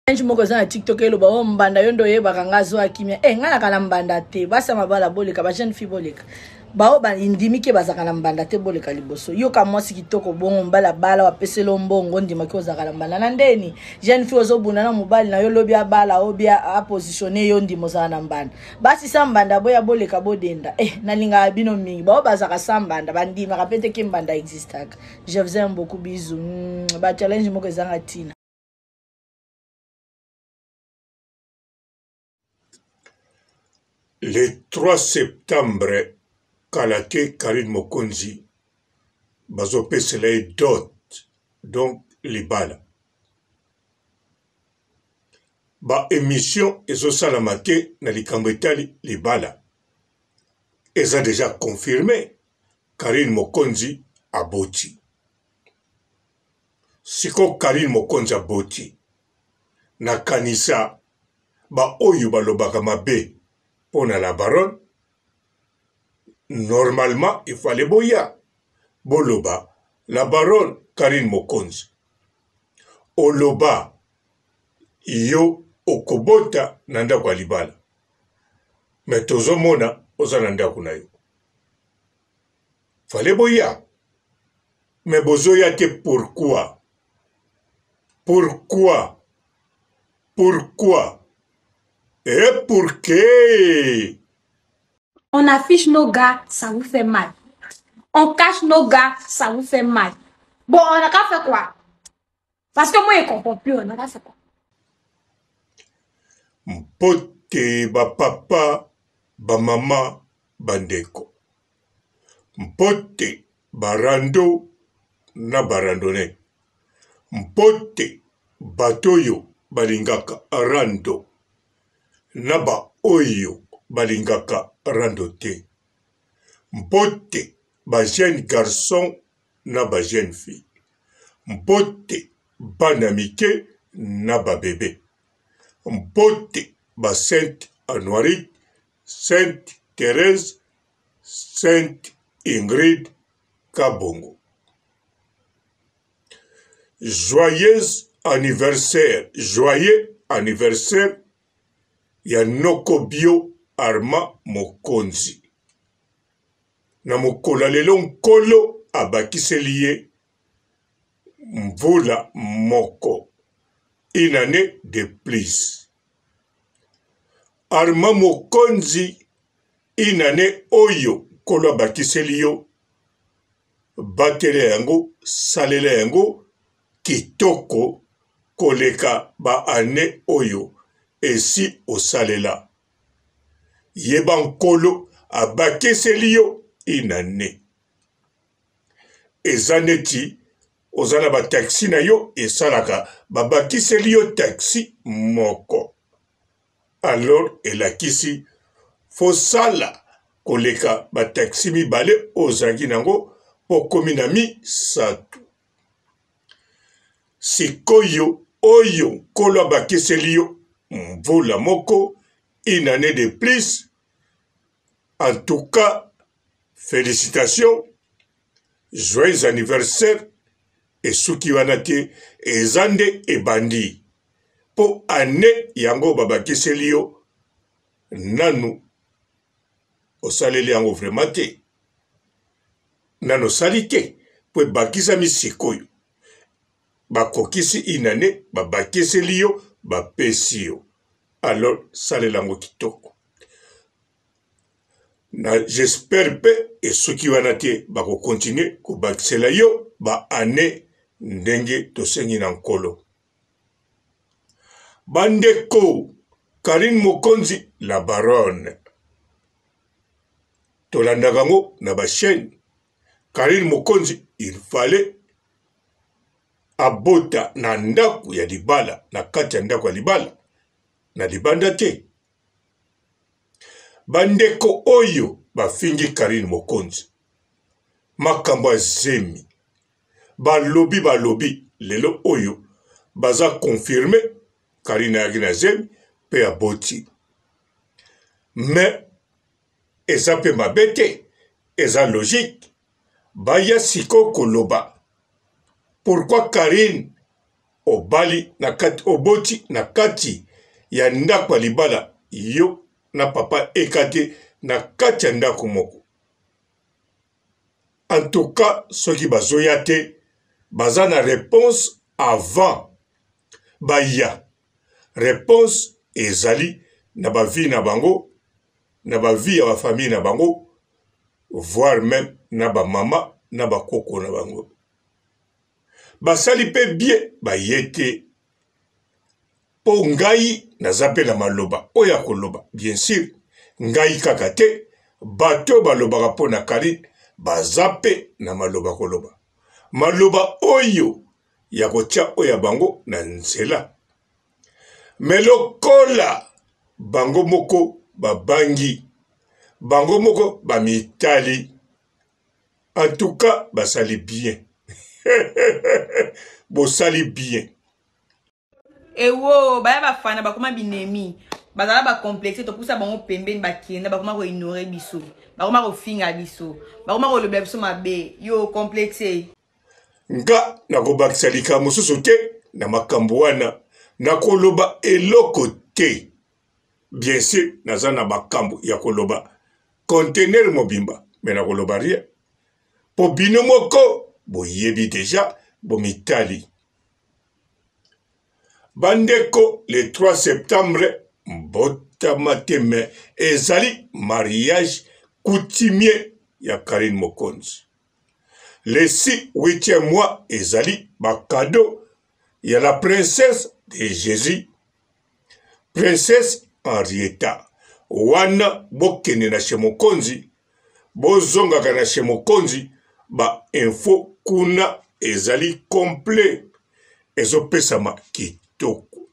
Challenge moko eza na TikTok eloba o oh, mbanda yo nde oyebaka nga azwa kimia. Eh nga naka na mbanda te. Basi ya mabala boleka, ba jeune fille boleka. Bao ba ndimi ke bazaka na mbanda te boleka liboso. Yoka mwasi kitoko bongo mbala bala wapeselo mbongo ndima ke ozaka na mbanda na ndeni. Jeune fille ozobunda na mobali na yo lobi abala obia a positionner yo ndima ozala na mbanda. Basi sa mbanda boya boleka bodenda. Eh nalingaka bino mingi. Bao bazaka sa mbanda bandimaka pe te ke mbanda existaka. Je vous aime beaucoup bisous. Mm, ba challenge moko ezanga tina. Le 3 septembre kala te Carine Mokonzi bazopesela ye dot donc libala. Ba emission ezosalama te na likambo etali libala eza deja confirme Carine Mokonzi aboti. Siko Carine Mokonzi aboti na kanisa ba oyo balobaka mabe pona la baronne normalement il fallait boya boloba la baronne Carine Mokonzi oloba yo okobota na ndako ya libala me tozomona oza na ndako na yo fallait boya me bozoya te pourquoi pourquoi pourquoi et pourquoi On affiche nos gars, ça vous fait mal. On cache nos gars, ça vous fait mal. Bon, on a qu'à faire quoi Parce que moi, je ne comprends plus, on a qu'à faire quoi Mpote ba papa, ba mama, bandeko. Mpote ba rando na ba randonne. Mpote bato oyo balingaka rando na ba oyo balingaka rando te. Mpote ba jeunes garçons na ba jeunes filles. Mpote bana mike na ba bebe. Mpote ba Sainte Anuarite, Sainte Therèse, Sainte Ingrid Kabongo. Joyeux anniversaire, joyeux anniversaire ya Noko Bio Armand Mokonzi. Na mokolo ya lelo Nkolo abakiseli ye mvula moko, une année de plus. Armand Mokonzi une annee oyo Nkolo abakiseli yo, batela yango, salela yango kitoko koleka ba annee oyo esi osalela. Yeba Nkolo abakiseli yo une annee. Eza neti oza na ba taxi na yo esalaka, babakiseli yo taxi moko. Alors elakisi fosala koleka ba taxi mibale oyo ozalaki nango mpo okomi na misato. Sikoyo oyo Nkolo abakiseli yo mvula moko, une année de plus, en tout cas felicitations, joyeux anniversaire. Esuki wana te, eza nde ebandi mpo année yango babakiseli yo nanu osaleli yango vraiment te, nanu osali te mpo ebakisami sikoyo. Bakokisi une année, babakiseli yo, bapesi yo, alors salela yango kitoko. Na j'espère mpe esuki wana te, bakokontinue kobakisela yo ba année ndenge tosengi na Nkolo. Bandeko, Carine Mokonzi la baronne, tolandaka yango na ba chaîne. Carine Mokonzi il fallait abota na ndako ya libala, na kati ya ndako ya libala, na libanda te. Bandeko oyo bafingi Carine Mokonzi makambo ya zemi, balobi balobi lelo oyo baza confirme Carine ayaki na zemi pe aboti. Mais eza pe mabe te, eza logique. Baya sikoyo koloba pourquoi Carine Obali na kati, oboti na kati ya ndako ya libala yo na papa Ekate na kati ya ndako moko. En tout cas soki bazoya te baza na reponse avant baya. Reponse ezali na ba vie na bango, na ba vie ya ba famille na bango, voire meme na ba mama na ba koko na bango. Basali pe bien baye te po ngai naza pe na maloba oyo ya koloba bien sur ngai kaka te bato oyo balobaka po na Carine baza pe na maloba koloba maloba oyo ya kotia oyo ya bango na nzela me lokola bango moko babangi bango moko bamitali En tout cas basali bien bosali bien. Ewo baya bafana bakoma binemi bazala bacomplexe topusa bango pembeni bakenda bakoma koignore biso bakoma kofinga biso bakoma kolobela biso mabe yo complexe. Nga nakobakisa likambo mosusu te na makambo wana, nakoloba eloko te. Bien sur naza na makambo ya koloba conteneur mobimba mais nakoloba rien po bino moko boyebi deja bomitali. Bandeko le 3 septembre mbotama te mais ezali mariage coutumier ya Carine Mokonzi. Le 6 8e mois ezali ba cadeau ya la princesse de Jesus Princesse Henrietta wana bokende na chez mokonzi bozongaka na chez mokonzi ba info kuna ezali complet ezopesama kitoko.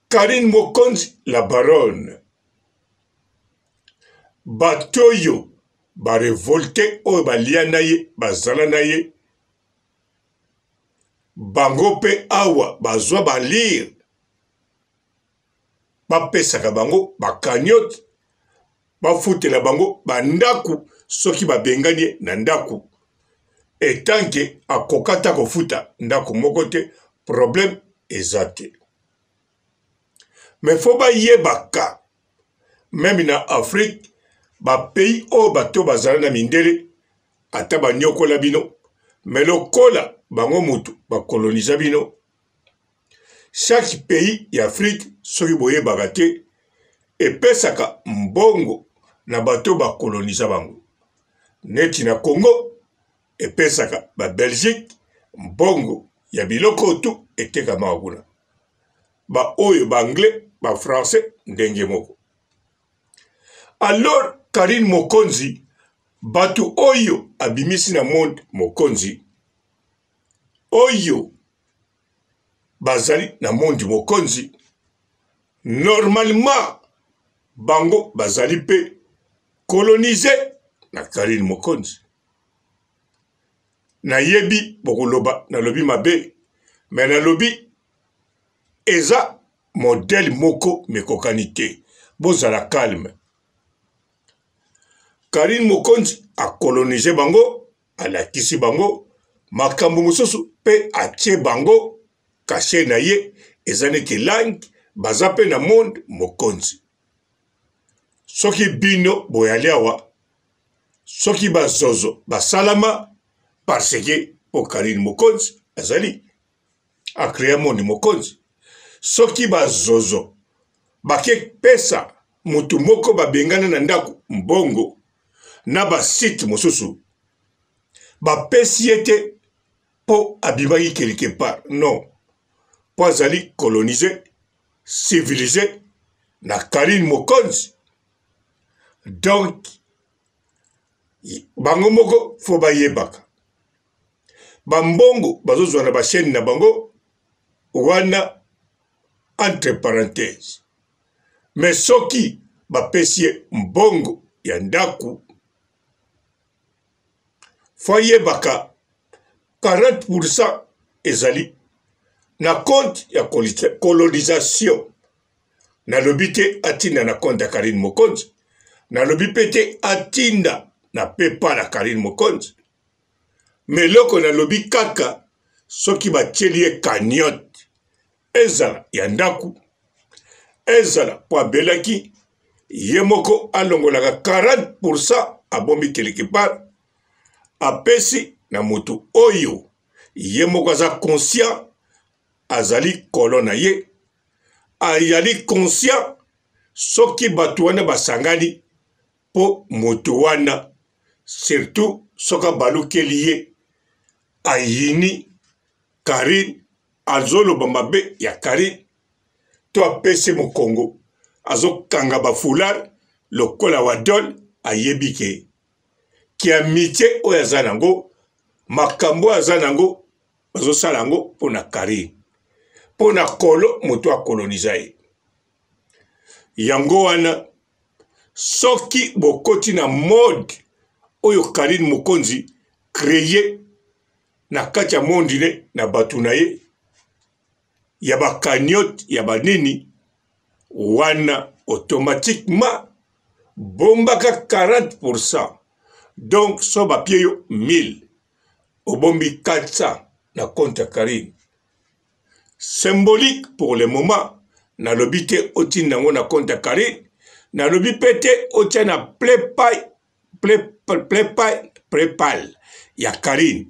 Carine Mokonzi la baronne bato oyo ba revolte oyo balia na ye bazala na ye Bango pe awa bazwa ba lire bapesaka bango ba cagnotte bafutela bango ba ndaku soki babengani ye na ndaku etanke akoka ata kofuta ndaku moko te problème eza te mais fo bayebaka meme na Afrique ba pays oyo bato bazala na mindele ata banyokola bino me lokola bango mutu bakoloniza bino chaque pays ya Afrique soki boyebaka te epesaka mbongo na bato bakoloniza bango neti na Congo epesaka ba Belgique mbongo ya biloko tu etekamaka kuna ba oyo ba anglais ba français ndenge moko alors Carine Mokonzi bato oyo abimisi na monde Mokonzi oyo bazali na monde Mokonzi normalement bango bazali mpe colonise na Carine Mokonzi nayebi bokoloba nalobi mabe me nalobi eza modèle moko mekokani te bozala calme Carine Mokonzi akolonise bango alakisi bango makambo mosusu mpe atie bango kashe na ye eza neti langue baza mpe na monde mokonzi soki bino boyali awa soki bazozo basalama parce que mpo Carine Mokonzi azali a crea monde mokonzi soki bazozo bake pesa motu moko babengana na ndako mbongo na basite mosusu bapesi ye te mpo abimaki quelque part non mpo azali colonise civilise na Carine Mokonzi donc bango moko fo bayebaka bambongo bazozwa na bachaine na bango wana entre parenthèse me soki bapesi ye mbongo ya ndako fo ayebaka 40 pourcent ezali na compte ya colonisation nalobi te atinda na compte ya Carine Mokonzi nalobi mpe te atinda na PayPal ya Carine Mokonzi me eloko nalobi kaka Soki batieli ye cagnotte, ezala ya ndako, ezala mpo abelaki, ye moko alongolaka 40% abombi quelque part, apesi na moto oyo ye moko aza conscient azali kolo na ye, ayali conscient soki bato wana basangani mpo moto wana surtout soki abalukeli ye ayini Carine azoloba mabe ya Carine to apesi mokongo azokanga ba foulard lokola wadol ayebi ke ki amitie oyo aza nango makambo oyo aza nango bazosala yango mpo na Carine mpo na kolo moto akoloniza ye yango wana soki bokoti na mode oyo Carine Mokonzi cree na kati ya mondine na bato na ye ya bakaniote ya banini wana automatiquement bombaka 40 donc so bapie yo 1000 obombi 400 na compte ya Carine symbolique pour le moment nalobi te otinda yango na compte ya Carine nalobi mpe te otia na playpay playpay prepal ya Carine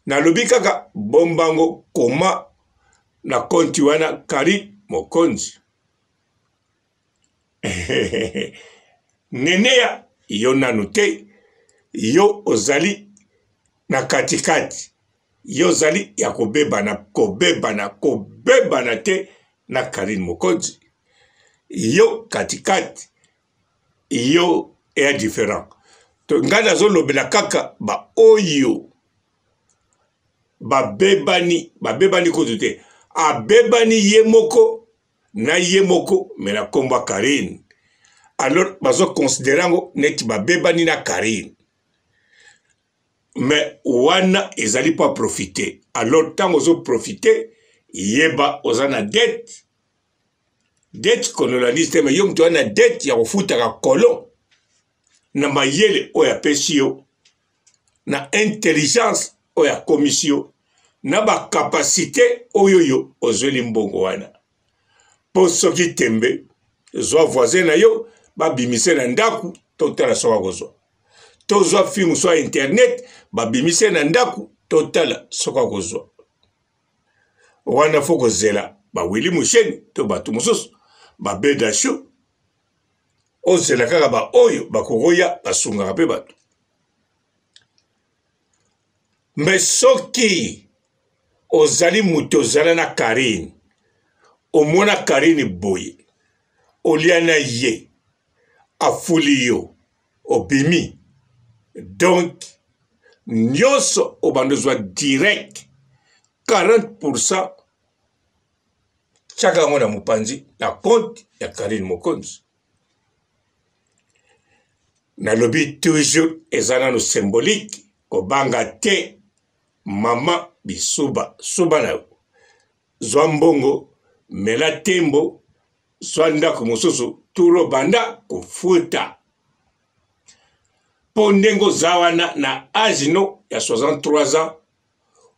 nalobi kaka bombango koma na konti wana Carine Mokonzi Neneya yo nanu te yo ozali na katikati yo ozali ya kobebana kobebana kobebana te na Carine Mokonzi yo katikati yo eya different to ngai nazolobela kaka baoyo babebani babebani kutu te abebani ye moko na ye moko me na nkombo ya Carine alors bazo considere yango neti babebani na Carine me wana ezali mpo aprofite alors ntango ozoprofite yeba oza na dette dette colonialiste te me yo moto wana na dette ya kofutaka colon na mayele oyo apesi yo na intelligence oyo akomisi yo na bakapasite oyo yo ozweli mbongo wana mpo soki tembe zwa voisin na yo babimise na ndako totala soki akozwa tozwa filme so ya internet babimise na ndako totala soki akozwa wana fo kozela bawili musheni to bato mosusu babedashu ozela kaka baoyo bakokoya basungaka mpe bato me soki ozali moto ozala na karine omona karine boye olia na ye afuli yo obimi donc nyonso obanda ozwa direct 40 pourcent tiaka yango na mopanzi na compte ya Carine Mokonzi. Nalobi toujours eza nano symbolique, kobanga te mama bisuba suba na yo, zwa mbongo mela tembo, zwa ndako mosusu turo banda kofuta mpo ndenge oza wana na age no ya 63 ans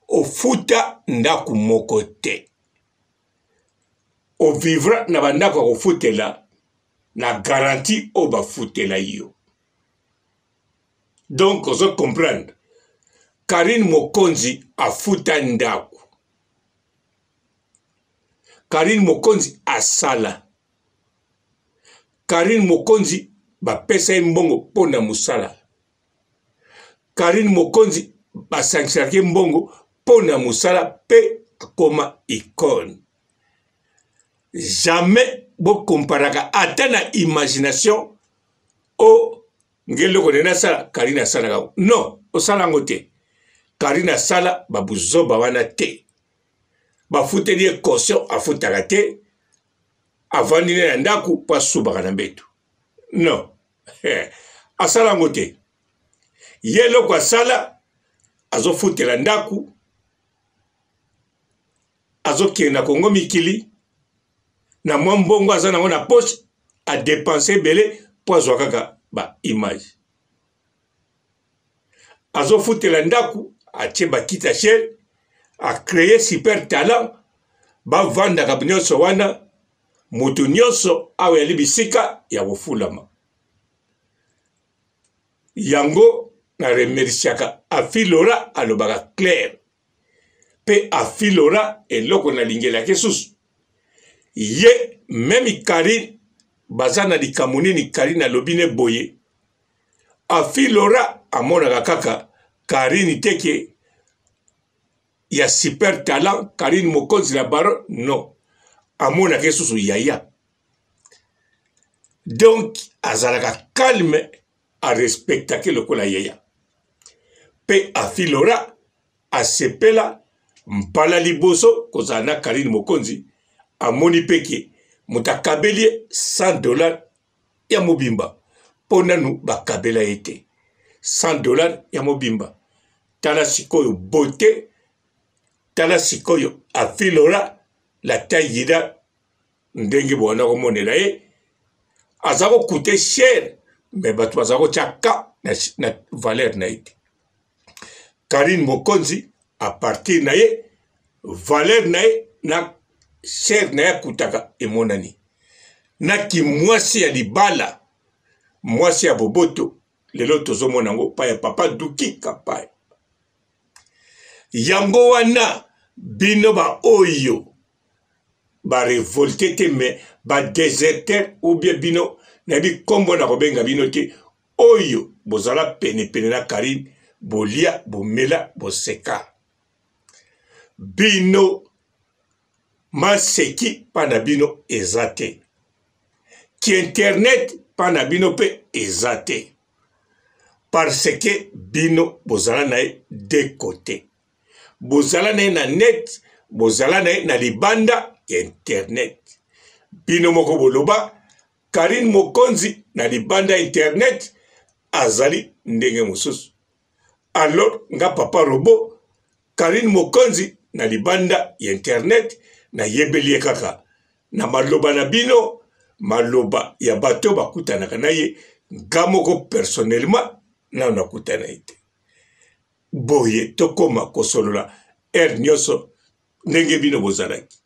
ofuta ndako moko te ovivra na bandako ya kofutela na garantie oyo bafutela yo donc ozo comprendre karine mokonzi afuta ndako karine mokonzi asala karine mokonzi bapesa ye mbongo mpo na mosala Carine Mokonzi basangisaki mbongo mpo na mosala mpe akoma icone. Jamais bokomparaka ata na imagination o oh, nge eloko nde nasala Carine asalaka yango. Non, osala yango te. Carine asala babuzoba wana te. Bafuteli ye caution afutaka te, avandi ne na ndako mpo asubaka na mbeto. Non, asala yango te. Ye eloko asala azofutela ndako azokende na kongo mikili na mwa mbongo aza nango na poche adepense ebele mpo azwa kaka ba image azofutela ndako atie bakiti ya chere. Acree super talent, bavandaka nyonso wana, moto nyonso awa yali bisika ya kofulama. Yango na remerciaka Afi Laura, alobaka clair. Pe Afi Laura eloko nalingelaki susu ye meme Karine baza na likambo nini Karine alobi ne boye Afi Laura amonaka kaka Karine te ke ya super talent Karine mokonzi la baronne non amonaka ye susu yaya donc azalaka calme arespectake lokola yaya pe Afi Laura asepela mbala liboso kozala na Karine Mokonzi amoni pe ke moto akabeli ye 100 dollars ya mobimba mpo nanu bakabela ye te 100 dollars ya mobimba. Tala sikoyo beauté, tala sikoyo Afi Laura la taille yida ndenge bwana komonela ye aza kokute cher me bato baza kotya ka na, na valeur na ye te. Karine Mokonzi a partir na ye valeur na ye na cher na ye akutaka emonani na kimwasi ya libala mwasi ya boboto lelo tozomona yango pa ya papa Duki Kapaya. Yango wana bino ba oyo ba revolte te mais ba deserteur ou bien bino nayebi kombo na kobenga bino te oyo bozala pene pene na Karine bolia bomela boseka bino maseki pa na bino eza te ki internet pa na bino pe eza te parce que bino bozala na ye de côté bozala na ye na net bozala na ye na libanda ya internet bino moko boloba Karine Mokonzi na libanda internet azali ndenge mosusu alors nga papa robot Karine Mokonzi na libanda ya internet nayebeli ye kaka na maloba na bino maloba ya bato bakutanaka na ye nga moko personnellement nano nakutana ye te boye tokoma kosolola heure nyonso ndenge bino bozalaki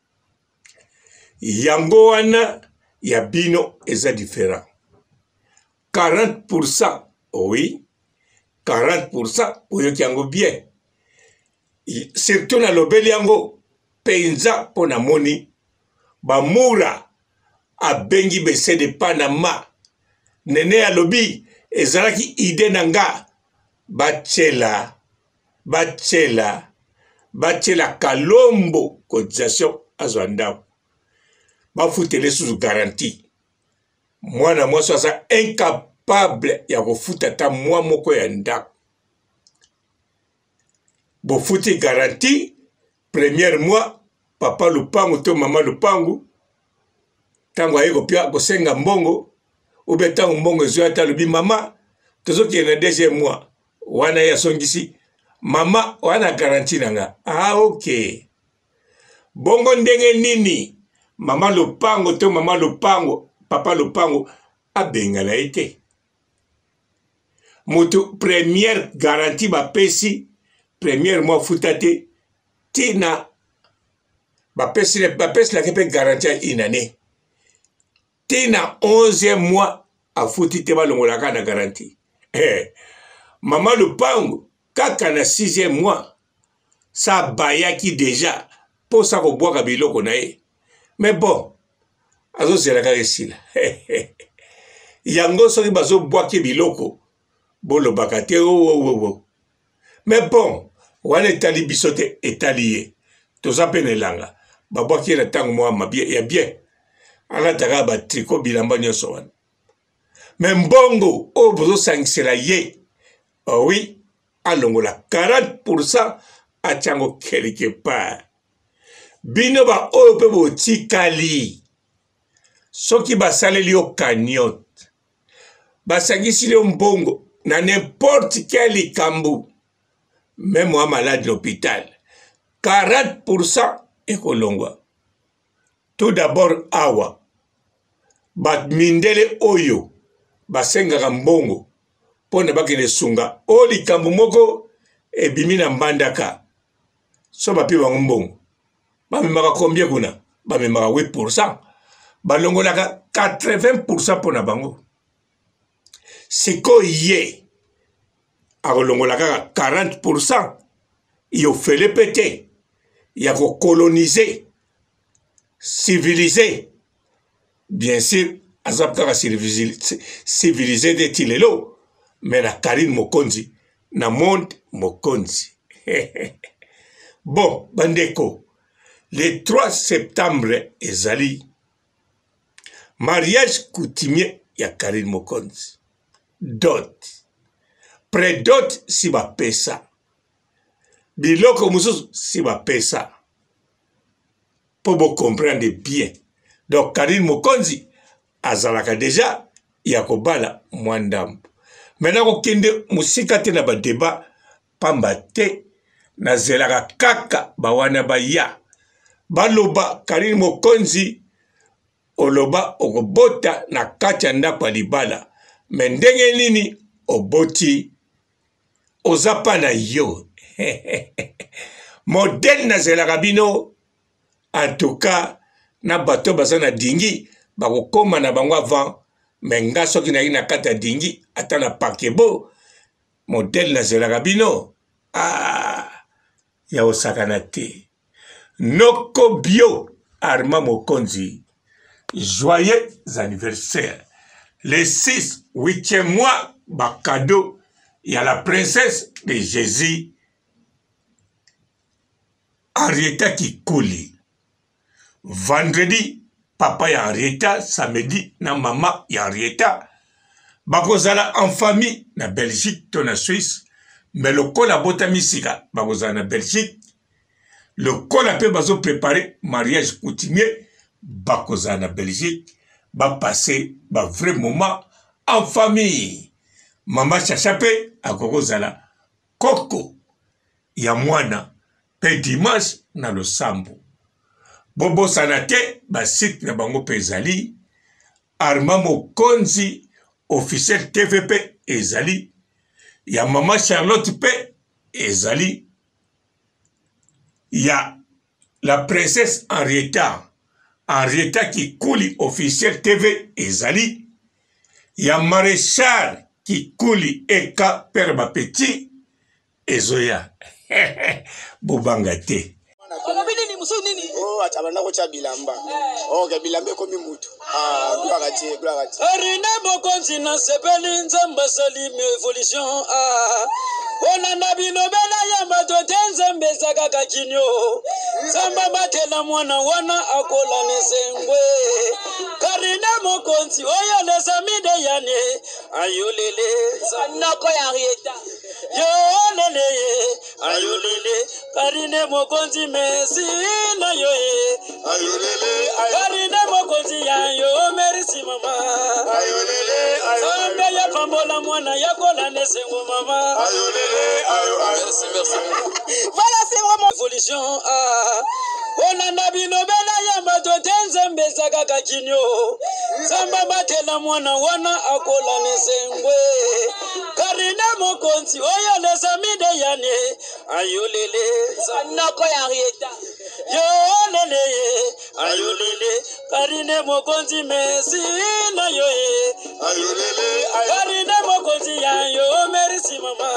yango wana ya bino eza different 40% oui 40% oyoki yango bien surtout nalobeli yango mpenza mpo namoni bamura abengi bese de Panama nene alobi ezalaki ide na nga batiela batiela batiela kalombo cotisation azwa ndako bafutela lisusu garantie mwana mwasi aza incapable ya kofuta ata mwa moko ya ndako bofuti garantie première mois papa lupangu to mama lupangu ntango aye kopia kosenga mbongo ube ntango mbongo ezwi ata alobi mama tozokende na deuxième mois wana ye asongisi mama wana garantie na nga ah ok bongo ndenge nini mama lopango to mama lopango papa lopango abengana ye te moto première garantie bapesi première mois futa te ntina bapeselaki mpe garantie ya une année ntina 11e mois afuti te balongolaka na garantie eh. Mama lupango kaka na 6e mois sa abayaki deja mposa kobwaka biloko na ye mais bon azozela kaka esila yango soki bazobwaki biloko bolobaka te owowowo oh, oh, oh. Mais bon wana etali biso te etali ye toza mpe na elanga babwaki ye na ntango mwa ya bien alataka batriko bilamba nyonso wana me mbongo oyo bozosangisela ye oh oui alongola 40 pourcent atyango quelque part bino baoyo mpe botikali soki basaleli yo cagnotte basangisili yo mbongo na n'importe quel likambo meme wa malade l'hôpital 40 pourcent ekolongwa tout d'abord awa bamindele oyo basengaka mbongo mpo na bakende sunga o likambo moko ebimi na mbandaka. So bapie bango mbongo bamemaka combien kuna? Bamemaka 8 pourcent, balongolaka 80 pourcent mpo na bango. Sikoyo ye akolongola kaka 40 pourcent ya ofele mpe te ya kokolonize civilise. Bien sûr aza kaka civilise nde ti lelo, me na Karine Mokonzi na monde Mokonzi. Bon bandeko, le 3 septembre ezali mariage coutumier ya Karine Mokonzi. Dot predot si bapesa biloko mosusu, si bapesa mpo bocomprendre bien. Donc Karine Mokonzi azalaka deja ya kobala mwa ndambo. Me nakokende mosika te na badeba, pamba te nazelaka kaka bawana baya baloba. Karine Mokonzi, oloba okobota na kati ya ndako ya libala, me ndenge nini oboti oza pa na yo modele? Nazelaka bino en tout cas na bato baza na dingi bakokóma na bango avant. Me nga soki nayaki na kati ya dingi ata na pakebo modele, nazelaka bino. Ah, ya kosakana te. Noko Bio Arma Mokonzi, joyeux anniversaire. Le 6 8e mois, bakado ya la princesse de Jésus Henrietta Kikuli. Vendredi papa ya Henrietta, samedi na mama ya Henrietta bakozala en famille na Belgique to na Suisse. Me lokola abotami sika, bakozala na Belgique. Lokola mpe bazoprepare mariage coutumier, bakozala na Belgique, bapasse ba vrai moment en famille. Mama Chacha mpe akokozala koko ya mwana mpe dimanche na losambo. Bobosana te basite na bango mpe ezali Arma Mokonzi officiel TV, mpe ezali ya mama Charlotte, mpe ezali ya la princesse Henrietta, Henrietta Kikuli officiel TV, ezali ya maréchal Kikuli eka père bapeti ezoya. Bobanga te. Olobi nini mosusu nini? Oh, ata banda kotya bilamba. Ok, bilamba ekomi mutu. Ah, gloire à Dieu, gloire à Dieu. Arine Mokonzi, nasepeli Nzambe asali évolution. Ah. Olanda bilobela ya bato te, Nzambe eza kaka kinio. Nzambe abatela mwana wana akola nesengwe. Karine Mokonzi oyo lesami de yane ayolele noko ya Henrietta. Yolele ye ayolele Karine Mokonzi mesi na yo ye. Ayolele, Karine Mokonzi ya yo merci mama. Ayolele, Nzambe ya pambola mwana ya kola nesengo mama. Ayolele, ayo, ayo. Merci, merci. Voilà, c'est vraiment évolution. Ah. Olanda bilobela ya bato te, Nzambe eza kaka kinio. Nzambe abatela mwana wana akola nesengwe. Karine Mokonzi oyo lesami de yane ayolele noko ya Henrietta. Yolele ye ayolele Karine Mokonzi mesi na yo ye. Ayolele, ayo, Karine Mokonzi ya yo merci mama.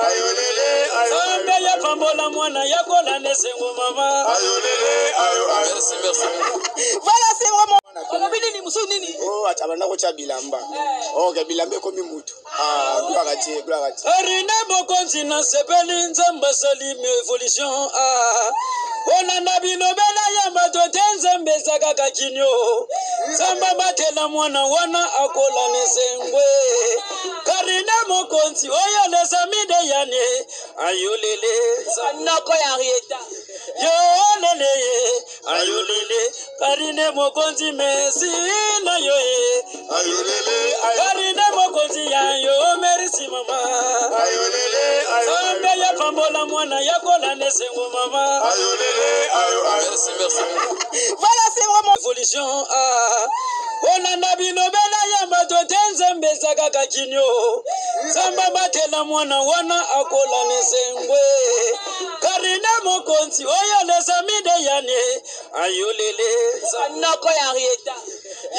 Ayolele, ayo, Nzambe ya pambola mwana ya kola nesengo mama. Ayolele, ayo, ayo. Merci, merci. Voilà, c'est vraiment. Olobi nini mosusu nini? Oh, ata banda kotya bilamba. Ok, bilamba ekomi mutu. Ah, gloire à Dieu, gloire à Dieu. Karine Mokonzi, nasepeli Nzambe asali évolution. Ah. Olanda bilobela ya bato te, Nzambe eza kaka kinio. Nzambe abatela mwana wana akola nesengwe. Karine Mokonzi oyo lesami de yane ayolele noko ya Henrietta. Yolele ye ayolele Karine Mokonzi mesi na yo ye. Ayolele, ayo, Karine Mokonzi ya yo merci mama. Ayolele, ayo, Nzambe ya pambola mwana ya kola nesengo mama. Ayolele, ayo, ayo. Merci, merci. Voilà, c'est vraiment évolution. Ah. Olanda bilobela ya bato te, Nzambe eza kaka kinio. Nzambe abatela mwana wana akola nesengwe. Karine mokonzi oyo les amis de Yane ayolele noko ya Henrietta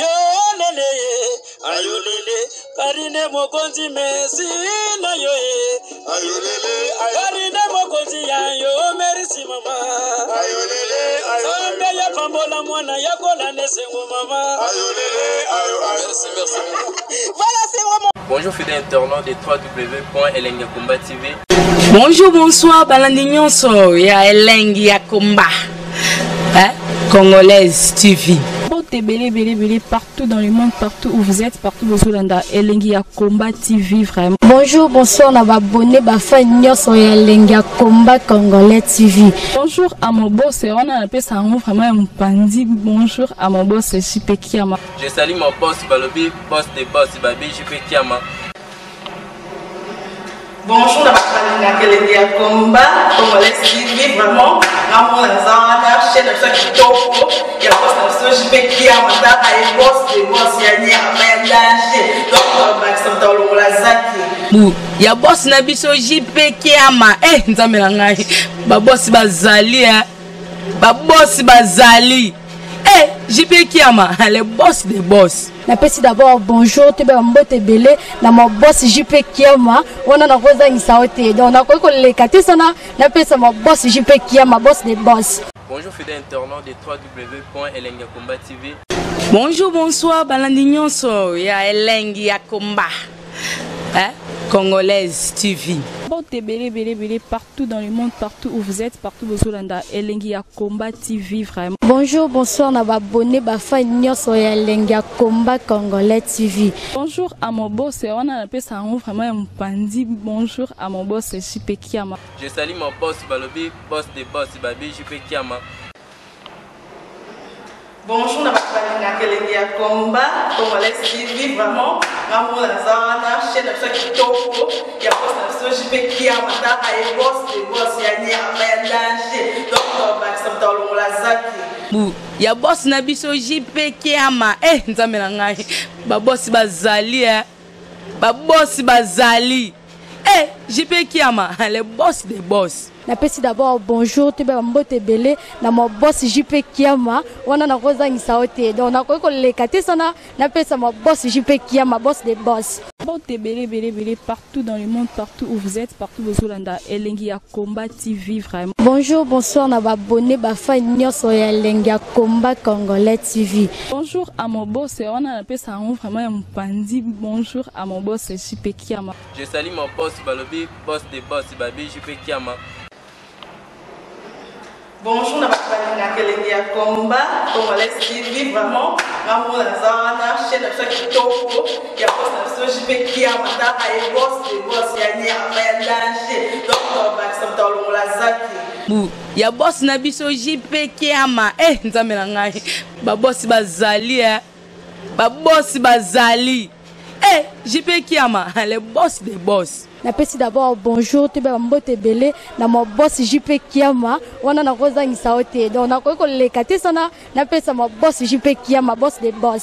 yolele ayolele Karine mokonzi merci na yo ye ayolele Karine mokonzi ya yo merci mama ayolele Nzambe ya pambola mwana ya kolanda esengo mama ayolele ayo merci merci. Voilà, c'est vraiment. Bonjour fidèles internautes de www.elengakomba TV. Bonjour, bonsoir, balandi nyonso ya elengi ya komba. Hein? Congolaise TV. Mbote ebele ebele ebele partout dans le monde, partout où vous êtes, partout bozolanda elengi ya combat TV vraiment. Bonjour, bonsoir na ba abonné ba fan nyonso ya elengi ya combat congolais TV. Bonjour à mon boss, wana napesa yango vraiment ya mopanzi. Bonjour à mon boss JP Kiama. Je salue mon boss Balobi, boss de boss Babi JP Kiama. Bonjour na bato balingaka elengi ya combat congolais TV vraiment ngamona naza wana chaîne na biso ya kitoko ya boss na biso JP Kiama tala ye boss de boss ya nyama ya danger donc bakisa moto alongola zaki bu ya boss na biso JP Kiama eh nzambe na ngai ba boss bazali eh ba boss bazali eh JP Kiama le boss de boss. Napesi d'abord bonjour toyeba mbote ebele na ma boss JP Kiama wana nakozangisa yo te donc nakoki koleka te sana napesa ma boss JP Kiama boss de boss. Bonjour fidèles internautes de www.elengakomba TV. Bonjour, bonsoir, balandi nyonso ya elengi ya komba. Hein? Congolaise TV. Mbote ebele ebele ebele partout dans le monde, partout où vous êtes, partout bozolanda elengi ya combat TV vraiment. Bonjour, bonsoir na ba abonné ba fan nyonso ya elengi ya combat congolais TV. Bonjour à mon boss, wana napesa yango vraiment ya mopanzi. Bonjour à mon boss JP Kiama. Je salue mon boss Balobi, boss de boss Babi JP Kiama. Bonjour na bato balingaka elengi ya combat congolais TV vraiment ngamona naza wana chaîne na biso ya kitoko ya boss na biso JP Kiama tala ye boss de boss ya nyama ya danger donc bakisa moto alongola zaki bu ya boss na biso JP Kiama eh nzambe na ngai ba boss bazali eh ba boss bazali eh JP Kiama le boss de boss. Napesi d'abord bonjour toyeba mbote ebele na ma boss JP Kiama wana nakozangisa yo te donc nakoki koleka te sana napesa ma boss JP Kiama boss de boss. Mbote ebele ebele ebele partout dans le monde, partout où vous êtes, partout bozolanda elengi ya combat TV vraiment. Bonjour, bonsoir na ba abonné ba fan nyonso ya elengi ya combat congolais TV. Bonjour à mon boss, wana napesa yango vraiment ya mopanzi. Bonjour à mon boss JP Kiama. Je salue mon boss Balobi, boss de boss Babi JP Kiama. Bonjour na bato balingaka elengi ya combat congolais TV vraiment ngamona naza wana chaîne na biso ya kitoko ya boss na biso JP Kiama tala ye boss de boss ya nyama ya danger donc bakisa moto alongola zaki bu ya boss na biso JP Kiama eh nzambe na ngai ba boss bazali eh ba boss bazali eh JP Kiama le boss de boss. Napesi d'abord bonjour toyeba mbote ebele na ma boss JP Kiama wana nakozangisa yo te donc nakoki koleka te sana napesa ma boss JP Kiama boss de boss.